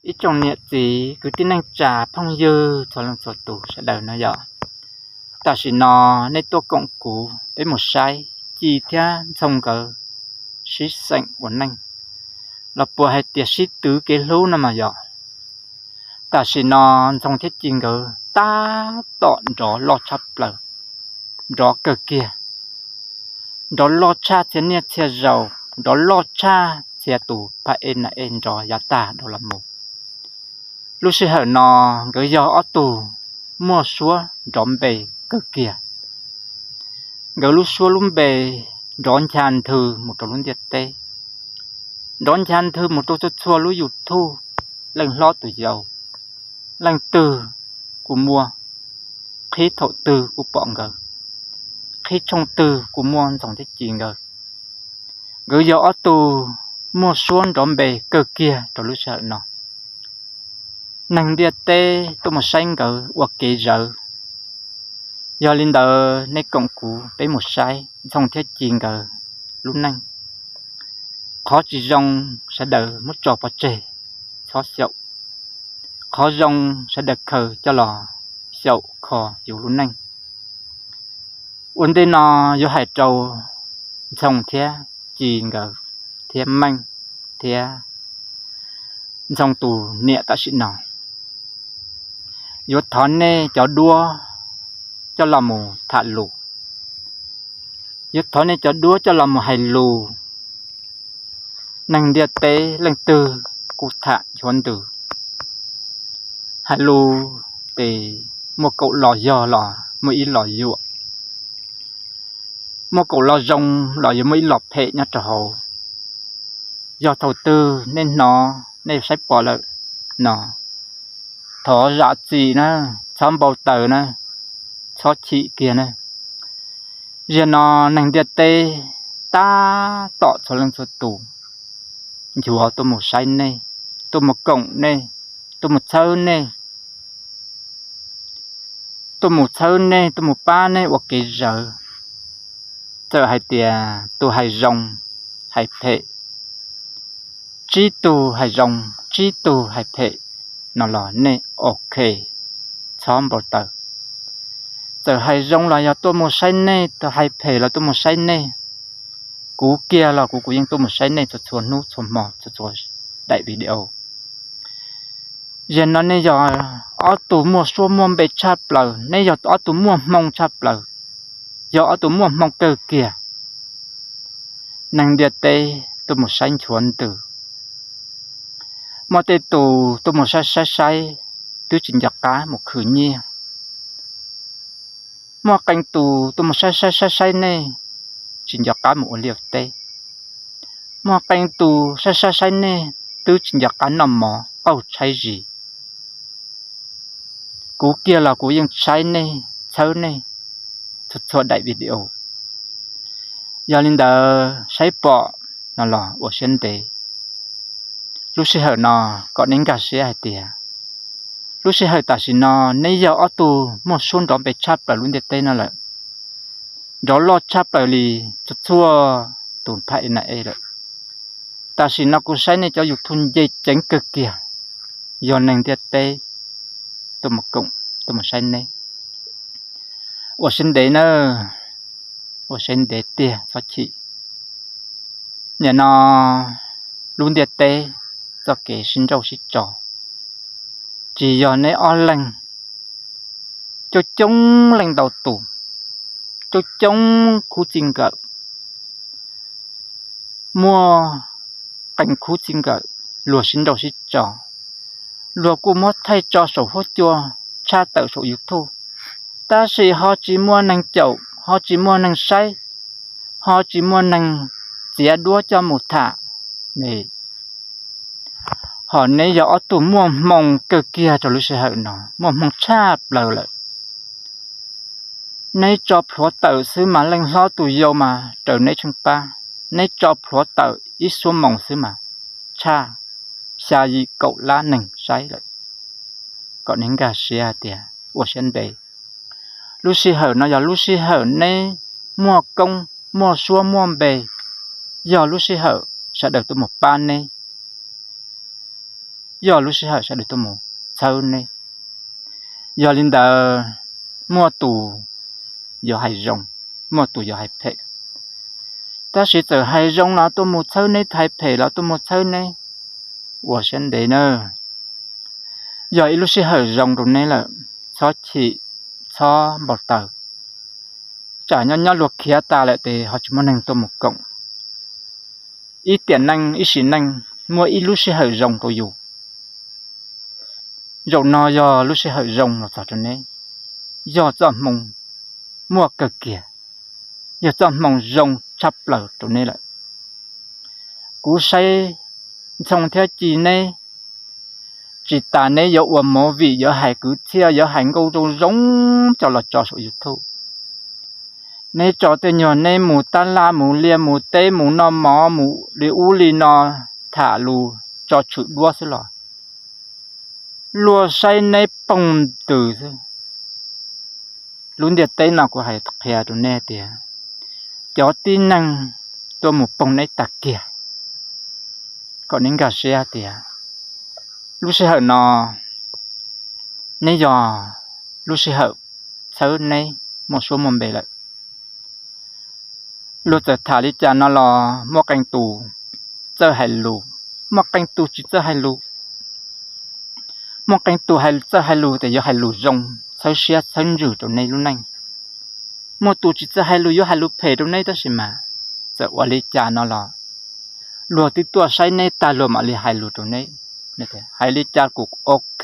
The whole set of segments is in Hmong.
Ib tsoom niam txiv kwv tij neej tsa phooj ywg txhua leej txhua tus sawv daws no yom, tam sim no nej tuaj koom kuv peb mus saib Ci thiab Ntxhoo nkawd sib xeem ua neej, los puas hais tias sib twv kev hlub no mas yom. Tam sim no Ntxhoo thiab Ci nkawd tab tom nrov loj tshaj plaws, nrov kawg kiag, nrov loj tshaj txhia niaj txhia zaus, nrov loj tshaj txhia tus phab ej na ej nrov yav tag dhau los mus. Lub sij hawm no nkawd yog ob tug muaj suab nrov npe kawg kiag. Nkawd lub suab lub npe nrov ncha nthwv mus rau lub ntiaj teb, nrov ncha nthwv mus rau txhua txhua lub YouTube, leej hlob tus yau, leej twg kuj muaj, qhib thaum twg kuj pom nkawd, qhib tshooj twg kuj muaj Ntxhoo thiab Ci nkawd. Nkawd yog ob tug muaj suab nrov npe kawg kiag rau lub sij hawm no. Neeg ntiaj teb tuaj mus saib nkawd ua kev zawv. Yog li ntawd nej koom kuv peb mus saib Ntxhoo thiab Ci nkawd lub neej. Qhov tsis zoo sawv daws muab tso pov tseg, txhob xyaum. Qhov zoo sawv daws khaws coj los xyaum kho yus lub neej. Ua ntej no yuav hais rau Ntxhoo thiab Ci nkawd thiab Meej thiab Ntxhoo tus niam tam sim no, yuav thov nej cov duab coj los mus tham lus, yuav thov nej cov duab coj los mus hais lus. Neeg ntiaj teb leej twg kuj tham nchuav ntws, hais lus ces muaj kaum los yog los muaj ib los yuam, muaj kaum los zoo los yuav muaj ib los phem nyob rau hauv. Yog thaum twg nej hnov nej saib pom lawm no, thov zam txim na, txhob npau taws na, txhob chim kiag na. Zaum no neeg ntiaj teb tab tom txhua leej txhua tus nchuav tuaj mus saib nej, tuaj mus koom nej, tuaj mus txhawb nej, tuaj mus txhawb nej, tuaj mus pab nej ua kev zawv. Txawm hais tias tus hais zoo hais phem, tsib tug hais zoo, tsib tug hais phem no los nej ok, txhob npau taws. Txawm hais zoo los yog tuaj mus saib nej, txawm hais phem los tuaj mus saib nej, kuv kiag los kuv kuv yeej tuaj mus saib nej txhua txhua hnub txhua hmo txhua txhua daim video. Zaum no nej yog ob tug muaj suab muaj npe tshaj plaws, nej yog ob tug muaj hmoo tshaj plaws, yog ob tug muaj hmoo kawg kiag. Neeg ntiaj teb tuaj mus saib nchuav ntws. Muaj tej tus tuaj mus saib saib saib twb tsis nco qab mus khwv nyiaj. Muaj qee tus tuaj mus saib saib saib saib nej tsis nco qab mus ua liaj teb. Muaj qee tus saib saib saib nej twb tsis nco qab noj mov qaug tshaib zis. Kuv kiag los kuv yeej saib nej, txhawb nej txhua txhua daim video. Yog li ntawd saib pom no los ua siab ntev. Lub sij hawm no kom nej nkag siab hais tias lub sij hawm tam sim no neb yog ob tug muaj suab nrov npe tshaj plaws lub ntiaj teb no lawm, nrov loj tshaj plaws li txhua txhua tus phab ej na ej lawm. Tam sim no kuv saib nej cov YouTube nce ceev kawg kiag, yog neeg ntiaj teb tuaj mus koom tuaj mus saib neb. Ua siab ntev nawb, ua siab ntev tiag txhob chim. Nim no lub ntiaj teb txoj kev sib nrauj sib tso, tsis yog neb ob leeg, coob coob leej ntau tus, coob coob khub txij nkawm, muaj qee khub txij nkawm luag sib nrauj sib tso, luag kuj muab thaij tso saum huab cua, tshaj tawm saum YouTube, tab sis ho tsis muaj neeg caum, ho tsis muaj neeg saib, ho tsis muaj neeg txiav duab coj mus tham. Hos neb yog ob tug muaj hmoo kawg kiag rau lub sij hawm no, muaj hmoo tshaj plaws lawm. Neb tso plhuav tawm xwb mas leej hlob tus yau mas raws neb tsheej pab, neb tso plhuav tawm ib xuab moos xwb mas tshaj xya yim kaum lab neeg saib lawm. Kom neb nkag siab hais tias ua siab ntev. Lub sij hawm no yog lub sij hawm neb muaj koob muaj suab muaj npe, yog lub sij hawm sawv daws tuaj mus pab neb. yog lub sij hawm sawv daws tuaj mus txhawb neb. Yog li ntawd, muaj tus yuav hais zoo, muaj tus yuav hais phem. Tab sis txawm hais zoo los tuaj mus txhawb neb, hais phem los tuaj mus txhawb neb, ua siab ntev na. Yog ib lub sij hawm zoo rau neb lawm, txhob chim, txhob npau taws. Tsam nyob nyob luag khiav tas lawm ces ho tsis muaj neeg tuaj mus koom. Ib tiam neej ib sim neej muaj ib lub sij hawm zoo rau yus. Zaum no yog lub sij hawm zoo los txog rau neb, yog txoj hmoo muaj kawg kiag, yog txoj hmoo zoo tshaj plaws rau neb lawm. Kuv saib Ntxhoo thiab Ci neb, tsis tas neb yuav ua movie, yuav hais kwv txhiaj, yuav hais nkauj zoo zoo coj los tso saum YouTube. Neb tso tej nyuag neb mus tab laj, mus liaj mus teb, mus noj mov, mus li ub li no, tham lus tso tshwm duab xwb los luag saib neb poog ntws xwb. Lub ntiaj teb no kuv hais qhia rau neb tias cov tib neeg tuaj mus poog neb tag kiag, kom neb nkag siab tias lub sij hawm no neb yog lub sij hawm txhawb neb muaj suab muaj npe lawm. Luag txawm tham li cas no los muaj qee tus txawj hais lus, muaj qee tus tsis txawj hais lus. Muaj qee tus txawj hais lus ces yuav hais lus zoo, txhawb siab txhawb ntsws rau neb lub neej. Muaj tus tsis txawj hais lus yuav hais lus phem rau neb, tab sis mas txawm ua li cas no los luag twb tuaj saib neb tag luag mam li hais lus rau neb. Hais li cas kuj ok,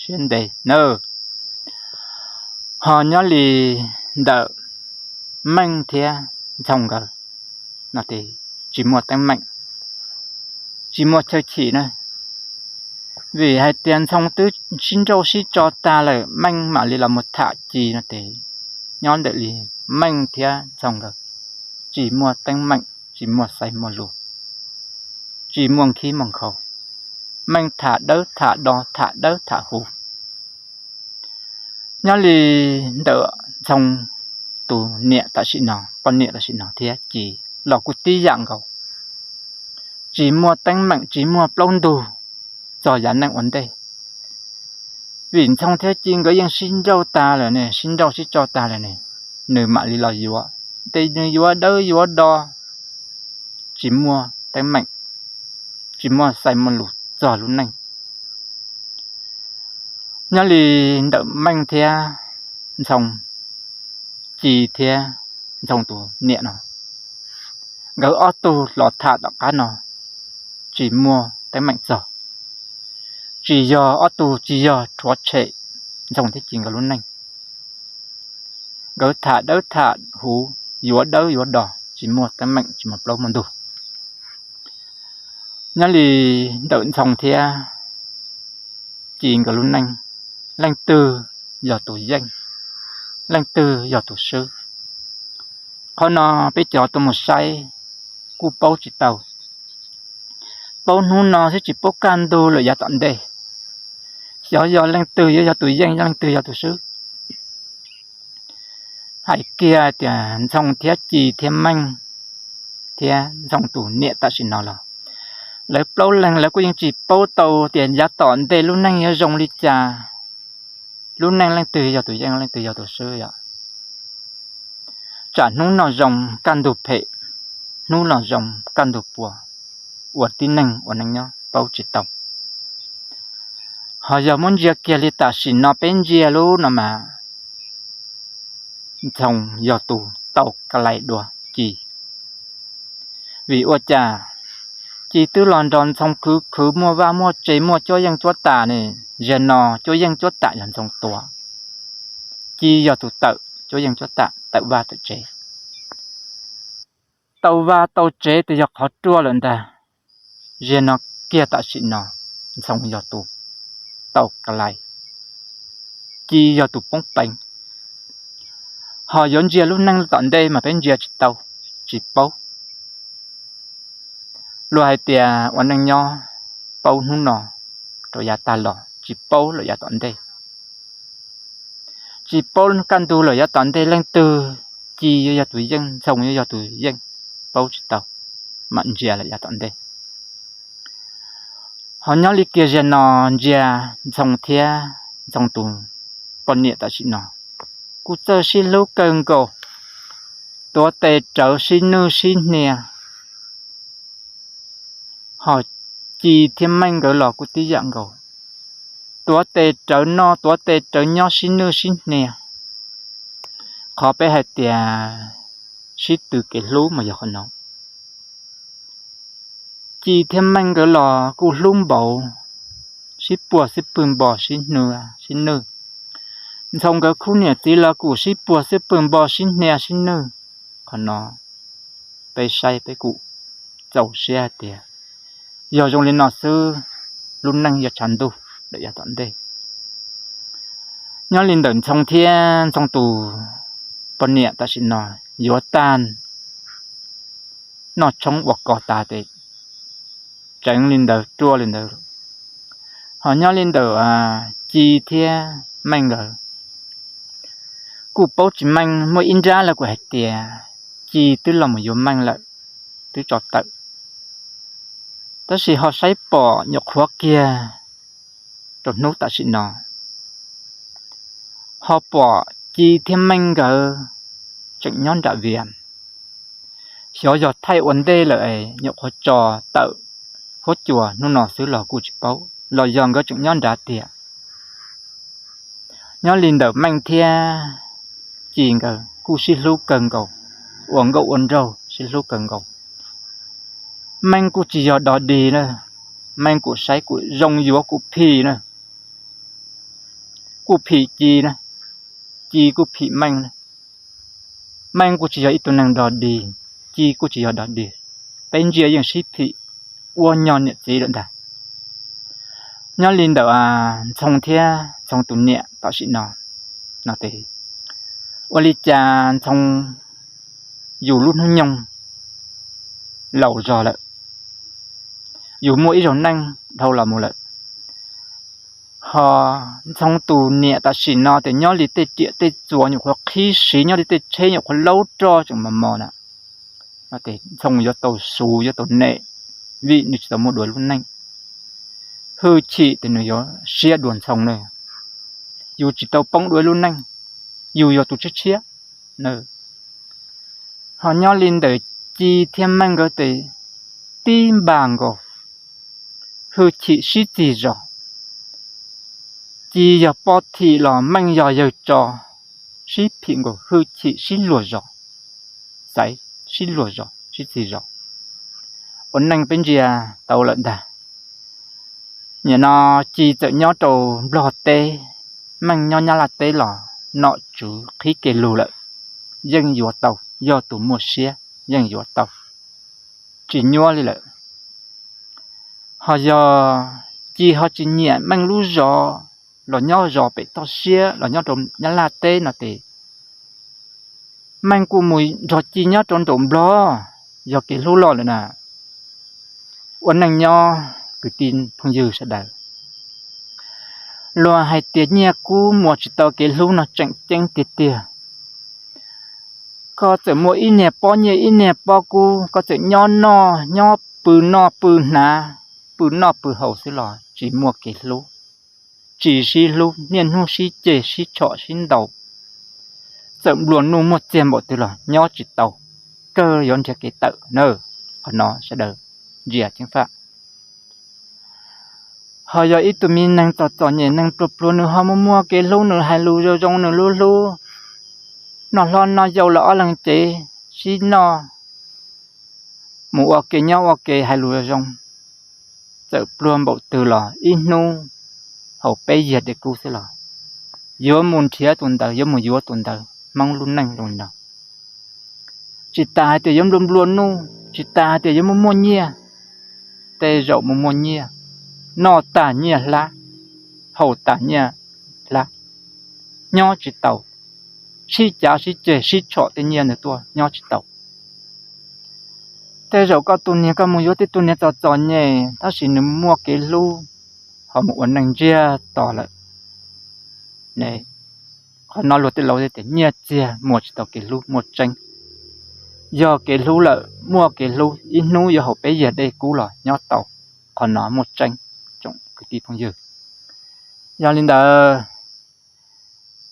siab ntev nawb. Ho nyob li ntawm Meej thiab Ntxhoo nkawd no ces tsis muaj teeb meem, tsis muaj chaw chim na. Vim hais tias Ntxhoo twb sib nrauj sib tso tag lawm, Meej mam li los mus tham Ci no ces nyob ntawm li Meej thiab Ntxhoo nkawd tsis muaj teeb meem, tsis muaj xaiv muaj lus, tsis muaj nkhib muaj nkhaus. Meej tham dawb tham do, tham dawb tham huv. Nyob li ntawm Ntxhoo tus niam tam sim no, poj niam tam sim no thiab Ci los kuj tib yam nkaus, tsis muaj teeb meem, tsis muaj plaub ntug txog yav neej ua ntej. Vim Ntxhoo thiab Ci nkawd yeej sib nrauj tag lawm ne, sib nrauj sib tso tag lawm ne, nws mam li los yuav, ces nws yuav dawb yuav do, tsis muaj teeb meem, tsis muaj xaiv muaj lus txog lub neej. Nyob li ntawm Meej thiab Ntxhoo, Ci thiab Ntxhoo tus niam no, nkawd ob tug los tham tom qab no tsis muaj teeb meem txog. Tsis yog ob tug, tsis yog rhuav tshem Ntxhoo thiab Ci nkawd lub neej. Nkawd tham dawb tham huv, yuav dawb yuav do, tsis muaj teeb meem, tsis muaj plaub muaj ntug. Nyob li ntawm Ntxhoo thiab Ci nkawd lub neej, leej twg yog tus yeej, leej twg yog tus swb? Qhov no peb cov tuaj mus saib kuj paub tsis tau. Paub hnub no thiab tsis paub kaj ntug lawm yav tom ntej. Xyov yog leej twg yuav yog tus yeej, leej twg yog tus swb. Hais kiag tias Ntxhoo thiab Ci thiab Meej thiab Ntxhoo tus niam tam sim no los, lawv plaub leeg lawv kuj yeej tsis paub tau tias yav tom ntej lub neej yuav zoo li cas, lub neej leej twg yog tus yeej, leej twg yog tus swb yom. Tsam hnub no zoo kaj ntug phem, hnub no zoo kaj ntug puas, ua tib neeg ua neej nyob paub tsis tau. Ho yog muab ntsia kiag li tam sim no peb ntsia lub no mas Ntxhoo yog tus tau ka lais dua Ci. Vim ua cas Ci twb los nrog Ntxhoo khwv khwv muaj vaj muaj tsev, muaj cuab yeej cuab tam ne, zaum no cuab yeej cuab tam yog Ntxhoo tua. Ci yog tus tawm cuab yeej cuab tam, tawm vaj tawm tsev. Tau vaj tau tsev tes yog qhov ruaj lawm ntag. Zaum no kiag tam sim no Ntxhoo yog tus tau ka lais, Ci yog tus poob peev. Ho yuav ntsia lub neej tom ntej mas peb ntsia tsis tau, tsis paub. Luag hais tias ua neej nyob paub hnub no rau yav tag los, tsis paub lawm yav tom ntej. Tsis paub kaj ntug lawm yav tom ntej leej twg, Ci yuav yog tus yeej, Ntxhoo yuav yog tus yeej, paub tsis tau, mam ntsia lawm yav tom ntej. Ho nyob li kiag zaum no ntsia Ntxhoo thiab Ntxhoo tus poj niam tam sim no kuj txawj sib hlub kawg nkaus, tuav tes rawv sib nwj sib hnia. Ho Ci thiab Meej nkawd los kuj tib yam nkaus, tuav tes rawv noj tuav tes rawv nyob sib nwj sib hnia. Qhov peb hais tias sib tw kev hlub mas yog qhov no. Ci thiab Meej nkawd los kuj hlub npaum, sib puag xwb pwg npo sib hnia sib nwj. Ntxhoo nkawd khub niam txiv los kuj sib puag xwb pwg npo sib hnia sib nwj. Qhov no peb saib peb kuj txaus siab hais tias yog zoo li no xwb, lub neej yuav tshav ntuj lawm yav tom ntej. Nyob li ntawm Ntxhoo thiab Ntxhoo tus poj niam tam sim no yuav tag noj tshoob ua kos tas ces tseev li ntawd ruaj li ntawd. Ho nyob li ntawm Ci thiab Meej nkawd kuj paub tsis meej, muaj ib nrab lawv kuj hais tias Ci twb los mus yuav Meej lawm, twb tso tawm. Tab sis ho saib pom nyuam qhuav kiag rau hnub tam sim no, ho pom Ci thiab Meej nkawd tseem nyob nram Vias. Xyov yog thaij ua ntej lawm es nyuam qhuav tso tawm huab cua hnub no xwb los kuj tsis paub, los yog nkawd tseem nyob nrad tiag. Nyob li ntawm Meej thiab Ci nkawd kuj sib hlub kawg nkaus, ua nkauj ua nraug sib hlub kawg nkaus. Meej kuj tsis yog dog dig na, Meej kuj saib kuj zoo yuav kuj phim na, kuj phim Ci na, Ci kuj phim Meej na. Meej kuj tsis yog ib tug neeg dog dig, Ci kuj tsis yog dog dig, peb ntsia yeej sib phim ua nyog niam txiv lawm ntag. Nyob li ntawm Ntxhoo thiab Ntxhoo tus niam tam sim no, no tes ua li cas Ntxhoo yus lub hnub nyoog laus zog lawm, yus muaj ib zaug neej dhau los mus lawm. Ho Ntxhoo tus niam tam sim no tes nyob li tej riam tej txuas nyuam qhuav qhib siv, nyob li tej tsheb nyuam qhuav laub roj tseem mos mos na, no tes Ntxhoo yuav tau xus yuav tau nem, vim nws tsis tau muaj dua lub neej. Hwj chim tes nws yuav siab dua Ntxhoo na, yus tsis tau poob dua lub neej, yus yog tus tshiab tshiab na. Ho nyob li ntawm Ci thiab Meej nkawd tes tib npag nkaus, hwj chim sib txig zos. Ci yog poj thim los Meej yog yawg tso, sib phim nkaus hwj chim sib luag zos, xaiv sib luag zos sib txig zos. Ua neej peb ntsia tau lawm ntag. Nim no Ci txawm nyob rau Nplog teb, Meej nyob Nyab Laj teb los nom tswv qhib kev lug lawm, yeej yuav tau, yog tus muaj siab yeej yuav tau, tsis nyuab li lawm. Ho yog Ci ho tsis nyiam Meej lub zos, los nyob zos pem toj siab los nyob rau Nyab Laj teb no tes Meej kuj mus nrog Ci nyob rau nraum Nplog, yog kev hlub loj lawm na. Ua neej nyob kwv tij phooj ywg sawv daws, luag hais tias nyiaj kub muas tsis tau kev hlub no tseem ceeb tiag tiag. Koj txawm muaj ib niag pob nyiaj ib niag pob kub, koj txawm nyob noj nyob pw noj pw hnav, pw noj pw haus xwb los tsis muaj kev hlub, tsis sib hlub, niaj hnub sib ceg sib tshom sib ntaus, txawm nplua nuj muaj txiag npaum twg los nyob tsis tau, kawg yuav nrhiav kev tawm na. Qhov no sawv daws ntsia ceev faj. Ho yog ib tug me neeg txom txom nyem neeg pluag pluag nws ho muaj muaj kev hlub, nws hais lus zoo zoo, nws hlub hlub, noj hlob noj yau los ob leeg cev sib noj, mus ua ke nyob ua ke hais lus zoo, txawm pluag npaum twg los ib hnub haus peb yiag dej kub xwb los yuav mus nrhiav tus ntawd, yuav mus yuav tus ntawd. Hmoob lub neej zoo li no, tsis tas hais tias yuav nplua nplua nuj, tsis tas hais tias yuav muaj muaj nyiaj, tej zaum mus muaj nyiaj, noj tas nyiaj hlab, haus tas nyiaj hlab, nyob tsis tau, sib cav sib ceg sib tshom tej nyiaj ntawd tuaj nyob tsis tau. Tej zaum koj tus niag koj mus yuav tib tug niag txom txom nyem tab sis nws muaj kev hlub, ho mus ua neej ntsiag to lawm. Qhov no luag tej laus tias nyiaj txiag muas tsis tau kev hlub muaj tseeb. Yog kev hlub lawm, muaj kev hlub ib hnub yuav haus peb yiag dej kub los nyob tau, qhov no muaj tseeb. kwv tij phooj ywg. Yog li ntawd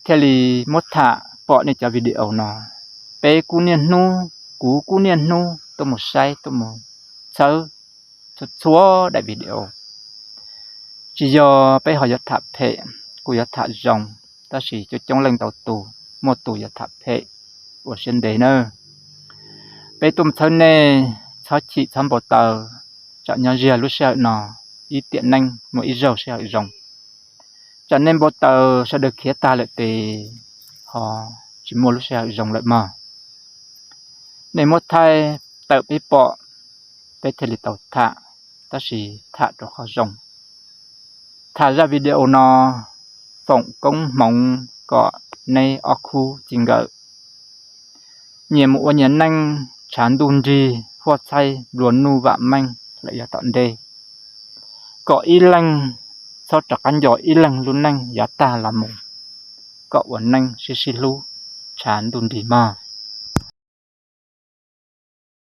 thiaj li muab tham pom nej cov video no. Peb kuj niaj hnub, kuv kuj niaj hnub tuaj mus saib tuaj mus txhawb txhua txhua daim video. Tsis yog peb ho yuav tham phem, kuj yuav tham zoo, tab sis coob coob leej ntau tus, muaj tus yuav tham phem, ua siab ntev nawb. Peb tuaj mus txhawb nej, txhob chim txhob npau taws, tsam nyob ziag lub sij hawm no ib tiam neej muaj ib zaug sij hawm zoo. Tsam nej npau taws sawv daws khiav tag lawm ces ho tsis muaj lub sij hawm zoo lawm mog. Nej muab thaij tawm peb pom, peb thiaj li tau tham, tab sis tham rau qhov zoo. Tham zaj video no foom koob hmoov kom neb ob khub txij nkawm nyias mus ua nyias neej, tshav ntuj nrig huaj txhaij nplua nuj vam meej lawm yav tom ntej, kom ib leeg txhob rov qab nco ib leeg lub neej yav tag los mus, kom ua neej sib sib hlub, tshav ntuj nrig mog.